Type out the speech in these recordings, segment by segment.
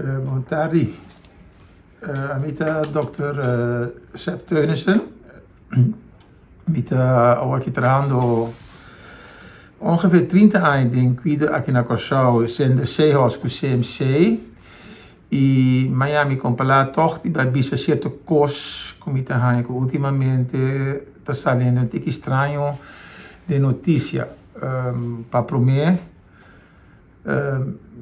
Bon tardi. Ami ta Dòkter Sep Teunissen. Mi ta awor aki trahando ongeveer 30 aña den kuido aki na Kòrsou, siendo Seahorse ku CMC. I maña mi kompalá tòg di bai bisa sierto kos ku mi ta haña ku ultimamente ta saliendo un tiki straño den notisia. Pa promé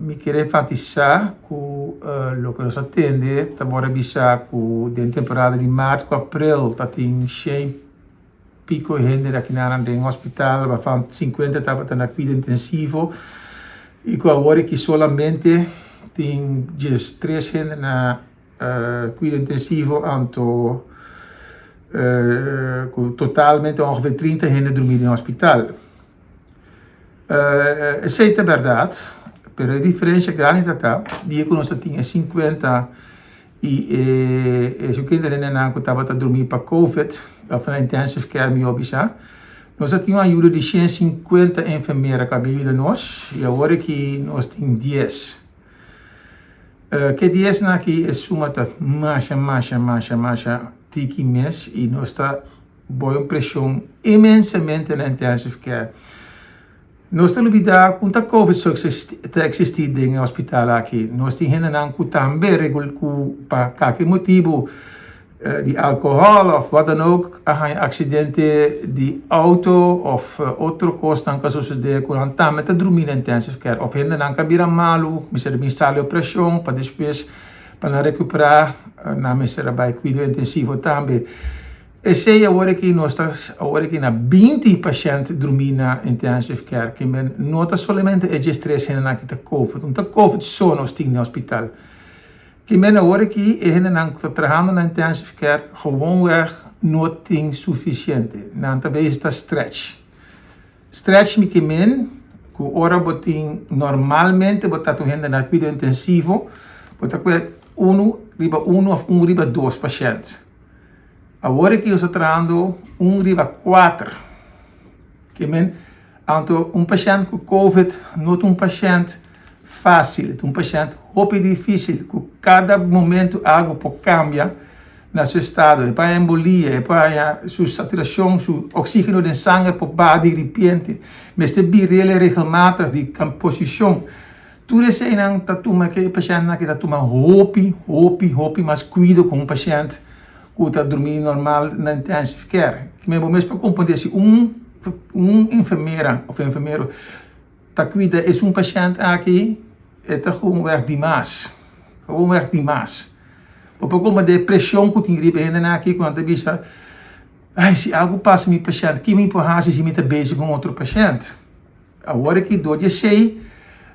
mi kier enfatisá ku loke nos a tende ta wòrdu bisa ku den temporada di mart ku aprel ta tin shen piko hende aki nan den hospital waarvan 50 tabata na kuido intensivo i ku awor aki solamente tin 13 hende na kuido intensivo anto ku totalmente ongeveer 30 hende drumí den hospital. Esei ta bèrdat, pero e diferensha grandi ta ta dia ku nos ta tin e 50 i e 50 hendenan ku tabata drumí pa covid òf na intensive care mihó bisa, nos a tin un ayuda di 150 enfermera ku a bin yuda nos i awor aki nos tin 10. Ke diesnan aki e suma ta masha masha masha masha tiki mes i nos ta boi un preshon inmensamente na intensive care. Nos ta lubida ku ta covid so ta eksistí den e hospital aki. Nos tin hendenan ku tambe regul ku pa kalke motibu di alkohòl òf wat dan ook a haña aksidente di outo òf otro kosnan ku a sosodé ku nan tambe ta drumí na intensive care òf hendenan ku a bira malu mester a bin sali di operashon pa despues pa nan rekuperá nan mester a bai kuido intensivo tambe. Esei awor aki nos ta awor aki na 20 pashènt drumí na intensive care ke men no ta solamente e 13 hendenan ki ta covid no ta covid so nos tin den hospital. Ke men awor aki e hendenan ku ta trahando na intensive care gewoonweg no tin sufisiente. Nan ta bezig ta stretch. Stretch mi ke men ku ora bo tin normalmente bo ta un hende na kuido intensivo bo ta kue unu riba unu òf un riba dos pashènt. Awor aki nos ta trahando un riba kuater. Ke men anto un pashènt ku covid no ta un pashènt fásil, ta un pashènt hopi difísil ku kada momento algu por kambia na su estado. E por haña embolia, e por haña su saturashon, su oksígeno den sanger por baha di ripiente. Mester bir'el regelmatig di posishon. Tur eseinan ta tuma ke e pashèntnan aki ta tuma hopi, hopi, hopi mas kuido ku un pashènt ku ta drumí normal na intensive care. Kimen bo mes por komprendé si un un enfermera òf enfermero ta kuida esun pashènt aki e ta gewoonweg dimas, gewoonweg dimas. Bo por komprendé e preshon ku tin riba e hendenan aki ku nan ta bisa, ai si algu pasa mi pashènt, ke mi por hasi si mi ta bezig ku un otro pashènt? Awor aki dor di esei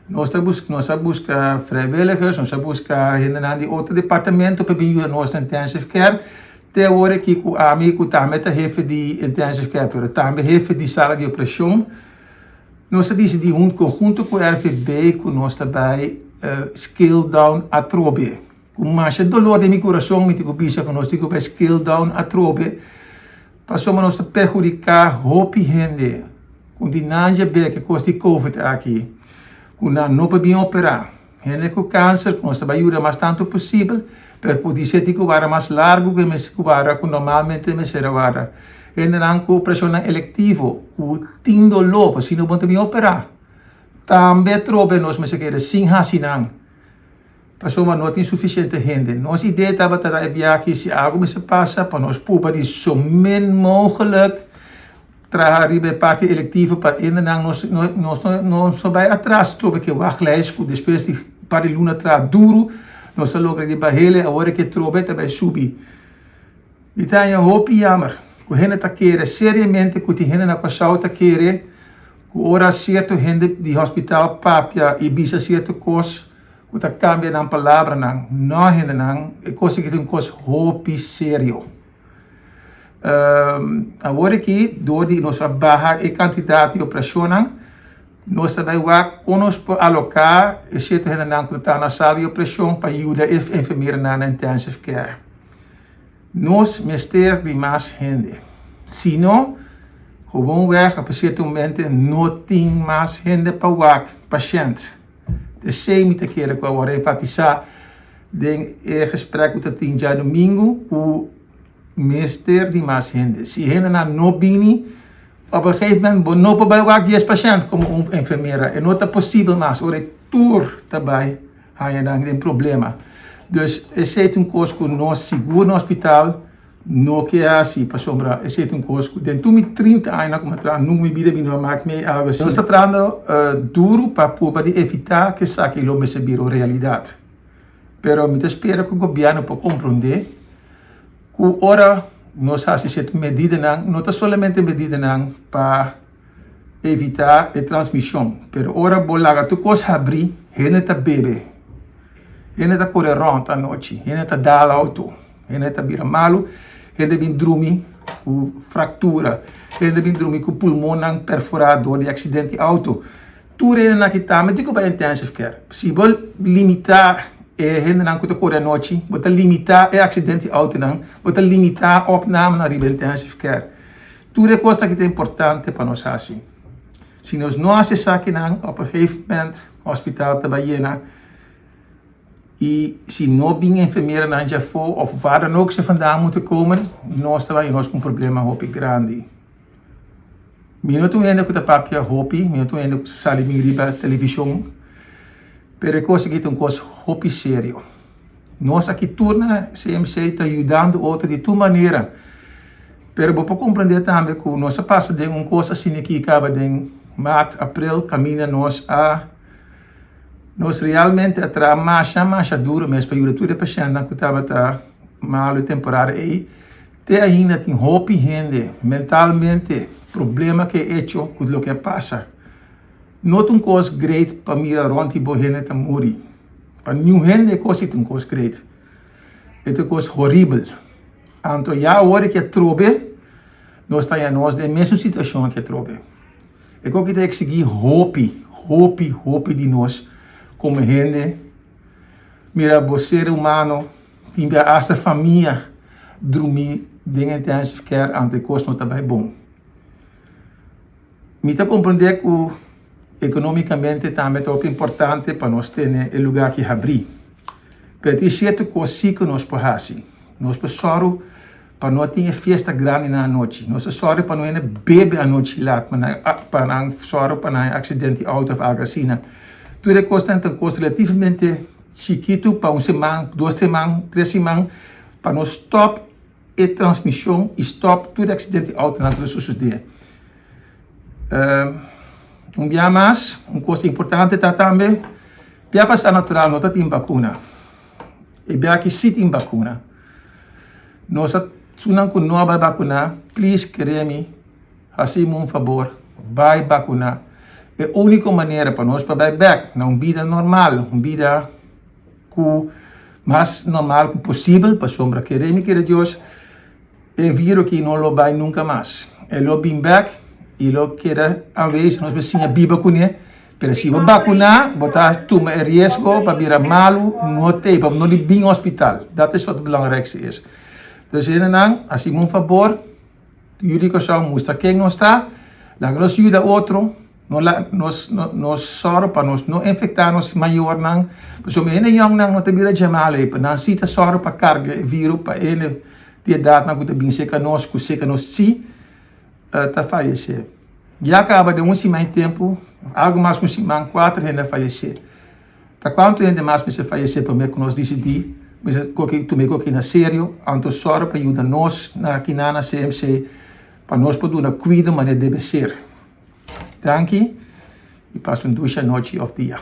nos ta buska nos a buska vrijwilligers, nos a buska hendenan di otro departamento pa bin yuda nos na intensive care. Te awor aki ku ami ku tambe ta hefe di intensive care pero tambe hefe di sala di operashon, nos a disidí hunto konhunto ku RVB ku nos ta bai scale down atrobe. Ku masha dolor den mi kurason mi tin ku bisa ku nos tin ku bai scale down atrobe pasobra nos ta perhudiká hopi hende. Ku di nan dje bek e kos di covid aki ku nan no por bin operá. Hende ku kanser ku nos ta bai yuda mas tantu posibel pero podise tin ku wara mas largu ku e mester ku wara ku normalmente mester a wara. Hendenan ku operashonnan elektivo ku tin doló por si no bo ta bin operá. Tambe atrobe nos mester keda sin hasi nan. Pasobra no tin sufisiente hende. Nos idee tabata ta e biaha si algu mester pasa pa nos purba di so min mogelijk traha riba e parti elektivo pa hendenan nos nos no bai atras trobe ke wachtlijst ku despues di par di luna traha duru nos a logra di bahele awor ke trobe ta bai subi. Mi ta haña hopi yamer ku hende ta kere seriamente ku tin hende na Kòrsou ta kere ku ora sierto hende di hospital papia i bisa sierto kos ku ta kambia nan palabranan. No hendenan, e kos aki ta un kos hopi serio. Awor aki dor di nos a baha e kantidat di operashonnan, nos ta bai wak kon nos por aloká e sierto hendenan ku ta na sala di operashon pa yuda e enfermeranan na intensive care. Nos mester di mas hende. Si no, gewoonweg op e sierto momente no tin mas hende pa wak pashènt. Esei mi ta kere ku a wòrdu enfatisá. den e gesprek ku ta tin djadumingu ku mester di mas hende. Si hendenan no bini, op een gegeven moment bo no por bai wak dies pashènt komo un enfermera. E no ta posibel mas ora e tur ta bai haña nan den problema. Dus esei ta un kos ku nos sigur na hospital no ke hasi pasobra esei ta un kos ku den tur mi 30 aña ku mi a traha nunka mi bida mi no a mak mei algu asi. Nos ta trahando duru pa purba di evitá ku esaki lo mester bira un realidat. Pero mi ta spera ku gobièrnu por komprondé ku ora nos hasi sierto medidanan, no ta solamente medidanan pa evitá e transmishon, pero ora bo laga tur kos habrí, hende ta bebe, hende ta kore rònt anochi, hende ta dal outo, hende ta bira malu, hende bin drumi ku fraktura, hende bin drumi ku pulmonnan perforá dor di aksidente di outo. Tur hendenan aki tambe tin ku bai intensive care. Si bo limitá e hendenan ku ta kore anochi, bo ta limitá e aksidente di outonan, bo ta limitá opnamenan riba intensive care. Tur e kos aki ta importante pa nos hasi. Si nos no hasi esakinan, op een gegeven moment hospital ta bai yena i si no bin enfermeranan djafó òf waar dan ook ze vandaan moeten komen, nos ta bai nos ku un problema hopi grandi. Mi no ta un hende ku ta papia hopi, mi no ta un hende ku sali bin riba televishon, pero e kos aki ta un kos hopi serio. Nos aki tur na CMC ta yudando otro di tur manera, pero bo por komprende tambe ku nos a pasa den un kos asina aki kaba den mart, aprel kaminda nos a nos realmente a traha masha masha duro mes pa yuda tur e pashèntnan ku tabata malu e temporada ei. Te ainda tin hopi hende mentalmente problema ku e echo ku loke a pasa. No ta un kos great pa mira rònt di bo hende ta muri. Pa niun hende e kos ei ta un kos great. E ta un kos horibel. Anto ya awor ke atrobe nos ta haña nos den mesun situashon ke atrobe. E kos ki ta eksigí hopi, hopi, hopi di nos komo hende. Mira bo ser humano. Tin bia asta famia drumi den intensive care anto e kos no ta bai bon. Mi ta komprende ku ekonomikamente tambe ta hopi importante pa nos tene e luga aki habrí. Pero tin sierto kos sí ku nos por hasi. Nos por sòru pa no tin e fiesta grandinan anochi. Nos ta sòru pa no hende bebe anochi lat pa nan sòru pa nan aksidente di outo òf algu asina. Tur e kosnan ta kos relativamente Chikitu pa un siman, dos siman, tres siman pa nos stop e transmision y stop tur e accidente di autonan cu ta sucede. Un bia mas, un cos importante ta tambe, bia pasa natural no ta tin vacuna. E bia aki si tin vacuna. Nos a, esunnan cu no a bay vacuna, please kere mi, Hasimu un fabor, bai bakuná. E úniko manera pa nos por bai bèk na un bida normal, un bida ku mas normal ku posibel, pasobra kere mi kere Dios, e viro aki no lo bai nunka mas. E lo bin bèk i lo keda aanwezig, nos por siña biba kuné, pero si bo bakuná, bo ta tuma e riesgo pa bira malu, no t'ei, pa bo no di bin hospital. Dat is wat het belangrijkste is. Dus hendenan, hasimu un fabor. Yu di Kòrsou mustra ken nos ta, laga nos yuda otro, no la nos nos sòru pa nos no infektá nos mayornan, pasobra hende yòngnan no ta bira dje malu ei, nan si ta sòru pa karga e viru pa hende di edatnan ku ta bin serka nos, ku serka nos si ta fayesé. Ya kaba den un siman i tempu, algu mas ku un siman, kuater hende a fayesé. Ta kuantu hende mas mester fayesé promé ku nos disidí mester koki tuma e koki na serio? Anto sòru pa yuda nos na akinan na CMC pa nos por duna kuido manera debe ser. Danki i pasa un dushi anochi òf dia.